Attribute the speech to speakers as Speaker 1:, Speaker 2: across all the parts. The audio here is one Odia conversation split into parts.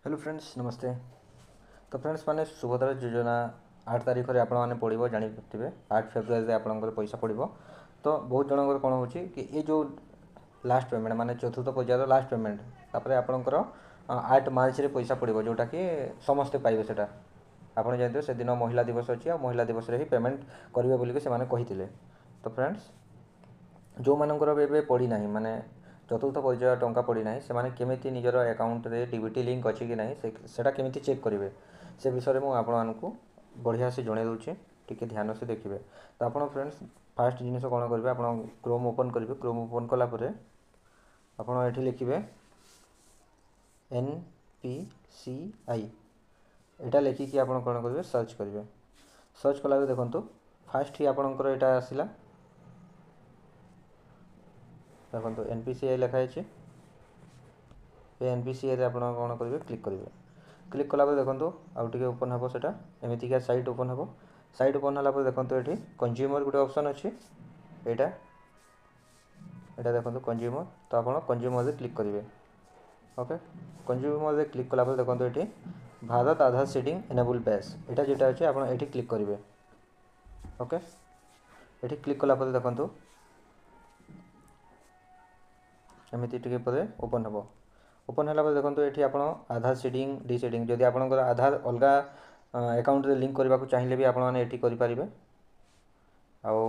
Speaker 1: ହ୍ୟାଲୋ ଫ୍ରେଣ୍ଡସ୍, ନମସ୍ତେ। ତ ଫ୍ରେଣ୍ଡସ୍ ମାନେ, ସୁଭଦ୍ରା ଯୋଜନା 8 ତାରିଖରେ ଆପଣମାନେ ପଡ଼ିବ, ଜାଣିଥିବେ। 8 ଫେବୃଆରୀରେ ଆପଣଙ୍କର ପଇସା ପଡ଼ିବ। ତ ବହୁତ ଜଣଙ୍କର କ'ଣ ହେଉଛି କି ଏ ଯେଉଁ ଲାଷ୍ଟ ପେମେଣ୍ଟ, ମାନେ ଚତୁର୍ଥ ପର୍ଯ୍ୟାୟର ଲାଷ୍ଟ ପେମେଣ୍ଟ, ତାପରେ ଆପଣଙ୍କର 8 ମାର୍ଚ୍ଚରେ ପଇସା ପଡ଼ିବ, ଯେଉଁଟାକି ସମସ୍ତେ ପାଇବେ। ସେଇଟା ଆପଣ ଜାଣିଥିବେ, ସେଦିନ ମହିଳା ଦିବସ ଅଛି ଆଉ ମହିଳା ଦିବସରେ ହିଁ ପେମେଣ୍ଟ କରିବେ ବୋଲିକି ସେମାନେ କହିଥିଲେ। ତ ଫ୍ରେଣ୍ଡସ୍, ଯେଉଁମାନଙ୍କର ଏବେ ପଡ଼ିନାହିଁ, ମାନେ ଚତୁର୍ଥ ପର୍ଯ୍ୟାୟ ଟଙ୍କା ପଡ଼ିନାହିଁ, ସେମାନେ କେମିତି ନିଜର ଆକାଉଣ୍ଟରେ ଡିବିଟି ଲିଙ୍କ୍ ଅଛି କି ନାହିଁ ସେଇଟା କେମିତି ଚେକ୍ କରିବେ, ସେ ବିଷୟରେ ମୁଁ ଆପଣମାନଙ୍କୁ ବଢ଼ିଆ ସେ ଜଣାଇ ଦେଉଛି, ଟିକେ ଧ୍ୟାନ ସେ ଦେଖିବେ। ତ ଆପଣ ଫ୍ରେଣ୍ଡସ୍, ଫାଷ୍ଟ ଜିନିଷ କ'ଣ କରିବେ? ଆପଣ କ୍ରୋମ୍ ଓପନ୍ କରିବେ। କ୍ରୋମ୍ ଓପନ୍ କଲା ପରେ ଆପଣ ଏଠି ଲେଖିବେ NPCI। ଏଇଟା ଲେଖିକି ଆପଣ କ'ଣ କରିବେ? ସର୍ଚ୍ଚ କରିବେ। ସର୍ଚ୍ଚ କଲା ପରେ ଦେଖନ୍ତୁ, ଫାଷ୍ଟ ହିଁ ଆପଣଙ୍କର ଏଇଟା ଆସିଲା। ଦେଖନ୍ତୁ, NPCI ଲେଖା ହେଇଛି। ଏ NPCIରେ ଆପଣ କ'ଣ କରିବେ? କ୍ଲିକ୍ କରିବେ। କ୍ଲିକ୍ କଲା ପରେ ଦେଖନ୍ତୁ, ଆଉ ଟିକେ ଓପନ୍ ହେବ ସେଇଟା, ଏମିତିକା ସାଇଟ୍ ଓପନ୍ ହେବ। ସାଇଟ୍ ଓପନ୍ ହେଲା ପରେ ଦେଖନ୍ତୁ, ଏଠି କନଜ୍ୟୁମର୍ ଗୋଟେ ଅପସନ୍ ଅଛି। ଏଇଟା ଦେଖନ୍ତୁ କନଜ୍ୟୁମର୍। ତ ଆପଣ କନଜ୍ୟୁମର୍ରେ କ୍ଲିକ୍ କରିବେ। ଓକେ, କନଜ୍ୟୁମର୍ରେ କ୍ଲିକ୍ କଲା ପରେ ଦେଖନ୍ତୁ, ଏଠି ଭାରତ ଆଧାର ସିଡ଼ିଂ ଏନେବୁଲ୍ ବେସ୍, ଏଇଟା ଯେଟା ଅଛି, ଆପଣ ଏଠି କ୍ଲିକ୍ କରିବେ। ଓକେ, ଏଠି କ୍ଲିକ୍ କଲା ପରେ ଦେଖନ୍ତୁ, ଏମିତି ଟିକେ ପରେ ଓପନ୍ ହେବ। ଓପନ୍ ହେଲା ପରେ ଦେଖନ୍ତୁ, ଏଠି ଆପଣ ଆଧାର ସିଡ଼ିଂ, ଡିସିଡ଼ିଂ, ଯଦି ଆପଣଙ୍କର ଆଧାର ଅଲଗା ଆକାଉଣ୍ଟରେ ଲିଙ୍କ୍ କରିବାକୁ ଚାହିଁଲେ ବି ଆପଣମାନେ ଏଠି କରିପାରିବେ। ଆଉ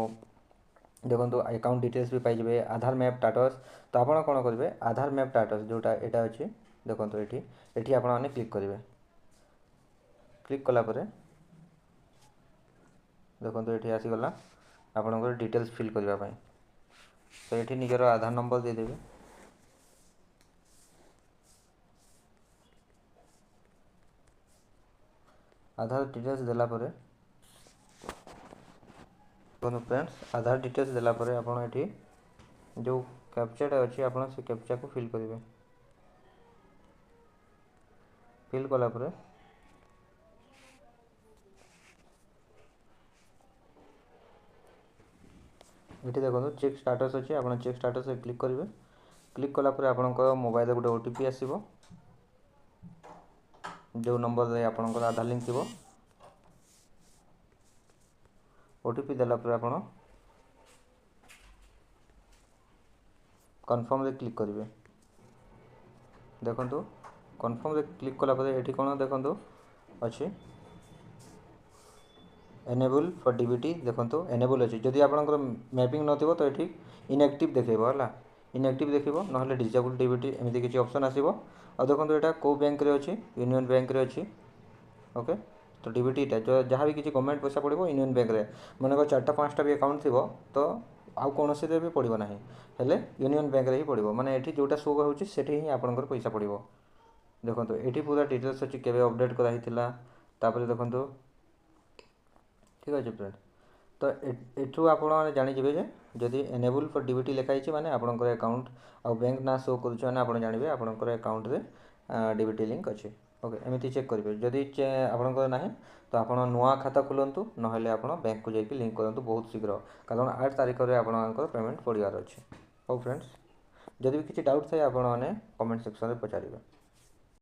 Speaker 1: ଦେଖନ୍ତୁ, ଆକାଉଣ୍ଟ ଡିଟେଲ୍ସ ବି ପାଇଯିବେ, ଆଧାର ମ୍ୟାପ୍ ଷ୍ଟାଟସ୍। ତ ଆପଣ କ'ଣ କରିବେ? ଆଧାର ମ୍ୟାପ୍ ଷ୍ଟାଟସ୍ ଯେଉଁଟା ଏଇଟା ଅଛି, ଦେଖନ୍ତୁ, ଏଠି ଆପଣମାନେ କ୍ଲିକ୍ କରିବେ। କ୍ଲିକ୍ କଲା ପରେ ଦେଖନ୍ତୁ, ଏଠି ଆସିଗଲା ଆପଣଙ୍କର ଡିଟେଲ୍ସ ଫିଲ୍ କରିବା ପାଇଁ। ତ ଏଠି ନିଜର ଆଧାର ନମ୍ବର ଦେଇଦେବେ। ଆଧାର ଡିଟେଲ୍ସ ଦେଲା ପରେ ଦେଖନ୍ତୁ ଫ୍ରେଣ୍ଡସ୍, ଆଧାର ଡିଟେଲ୍ସ ଦେଲା ପରେ ଆପଣ ଏଠି ଯେଉଁ କ୍ୟାପଚାଟା ଅଛି, ଆପଣ ସେ କ୍ୟାପଚାକୁ ଫିଲ୍ କରିବେ। ଫିଲ୍ କଲା ପରେ ଏଠି ଦେଖନ୍ତୁ, ଚେକ୍ ଷ୍ଟାଟସ୍ ଅଛି। ଆପଣ ଚେକ୍ ଷ୍ଟାଟସ୍ରେ କ୍ଲିକ୍ କରିବେ। କ୍ଲିକ୍ କଲା ପରେ ଆପଣଙ୍କ ମୋବାଇଲରେ ଗୋଟେ OTP ଆସିବ, ଯେଉଁ ନମ୍ବରରେ ଆପଣଙ୍କର ଆଧାର ଲିଙ୍କ୍ ଥିବ। OTP ଦେଲା ପରେ ଆପଣ କନଫର୍ମରେ କ୍ଲିକ୍ କରିବେ। ଦେଖନ୍ତୁ, କନଫର୍ମରେ କ୍ଲିକ୍ କଲା ପରେ ଏଠି କ'ଣ ଦେଖନ୍ତୁ ଅଛି, ଏନେବୁଲ୍ ଫର୍ ଡିବିଟି। ଦେଖନ୍ତୁ, ଏନେବୁଲ୍ ଅଛି। ଯଦି ଆପଣଙ୍କର ମ୍ୟାପିଂ ନଥିବ ତ ଏଠି ଇନ୍ଆକ୍ଟିଭ୍ ଦେଖେଇବ, ହେଲା, ଇନ୍ଆକ୍ଟିଭ୍ ଦେଖିବ, ନହେଲେ ଡିଜେବୁଲ୍ ଡିବିଟି, ଏମିତି କିଛି ଅପସନ୍ ଆସିବ। ଆଉ ଦେଖନ୍ତୁ, ଏଇଟା କେଉଁ ବ୍ୟାଙ୍କରେ ଅଛି? ୟୁନିୟନ୍ ବ୍ୟାଙ୍କରେ ଅଛି। ଓକେ, ତ ଡିବିଟିଟା ଯାହା ବି କିଛି ଗଭର୍ଣ୍ଣମେଣ୍ଟ ପଇସା ପଡ଼ିବ ୟୁନିୟନ୍ ବ୍ୟାଙ୍କରେ। ମନେକର 4ଟା 5ଟା ବି ଆକାଉଣ୍ଟ ଥିବ, ତ ଆଉ କୌଣସିରେ ବି ପଡ଼ିବ ନାହିଁ, ହେଲେ ୟୁନିୟନ୍ ବ୍ୟାଙ୍କରେ ହିଁ ପଡ଼ିବ। ମାନେ ଏଠି ଯେଉଁଟା ଶୋ ହେଉଛି, ସେଠି ହିଁ ଆପଣଙ୍କର ପଇସା ପଡ଼ିବ। ଦେଖନ୍ତୁ, ଏଠି ପୁରା ଡିଟେଲ୍ସ ଅଛି, କେବେ ଅପଡ଼େଟ୍ କରାହେଇଥିଲା। ତାପରେ ଦେଖନ୍ତୁ, ଠିକ୍ ଅଛି ଫ୍ରେଣ୍ଡ, ତ ଏଠୁ ଆପଣମାନେ ଜାଣିଯିବେ ଯେ ଯଦି ଏନେବୁଲ୍ ଫର୍ ଡିବିଟି ଲେଖା ହେଇଛି, ମାନେ ଆପଣଙ୍କର ଆକାଉଣ୍ଟ ଆଉ ବ୍ୟାଙ୍କ ନାଁ ଶୋ କରୁଛି, ମାନେ ଆପଣ ଜାଣିବେ ଆପଣଙ୍କର ଆକାଉଣ୍ଟରେ ଡିବିଟି ଲିଙ୍କ୍ ଅଛି। ଓକେ, ଏମିତି ଚେକ୍ କରିବେ। ଯଦି ଆପଣଙ୍କର ନାହିଁ, ତ ଆପଣ ନୂଆ ଖାତା ଖୋଲନ୍ତୁ, ନହେଲେ ଆପଣ ବ୍ୟାଙ୍କକୁ ଯାଇକି ଲିଙ୍କ୍ କରନ୍ତୁ ବହୁତ ଶୀଘ୍ର, କାରଣ 8 ତାରିଖରେ ଆପଣଙ୍କର ପେମେଣ୍ଟ ପଡ଼ିବାର ଅଛି। ହଉ ଫ୍ରେଣ୍ଡସ୍, ଯଦି ବି କିଛି ଡାଉଟ୍ ଥାଏ, ଆପଣମାନେ କମେଣ୍ଟ ସେକ୍ସନରେ ପଚାରିବେ।